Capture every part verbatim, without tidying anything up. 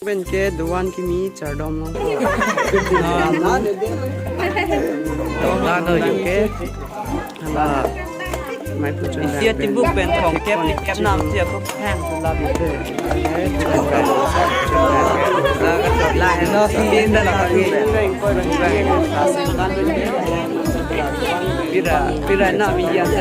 Pen ke doan kimi chardom lo. Doan lo jo ke. Hala. Mai puchun. Isi atibuk pen thomkep, kep nam si ako. Pira, pira nam iya sa.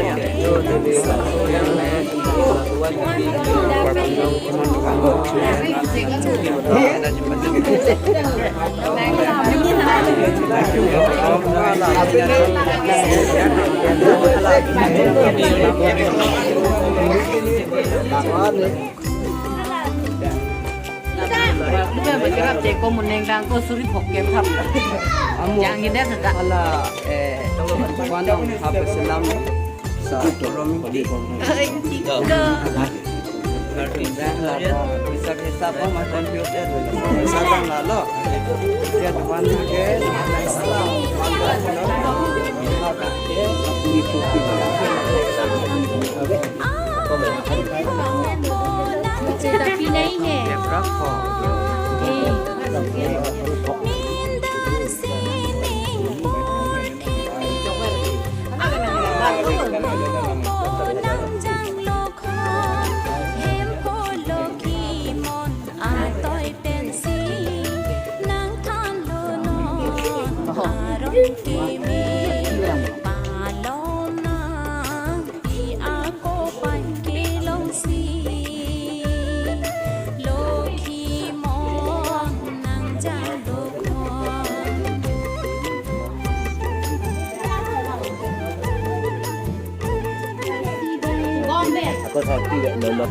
Lupa bergerak ceko meneng dang ko suri phok ke thap. Amo. Yang ini sudah. Hala, eh, one and a half selam. Sa, rom di. Ai, tiga. Bisa, bisa, oh, mas computer. Sa, bang, lalo. Ya, one ke. Tapi nahi hai. Atoi pensi nangthanlo non arong kimi, palom nang pi ako pai kelongsi, Lokhi mon nangjanglo kon. Ako sakit ya, mama.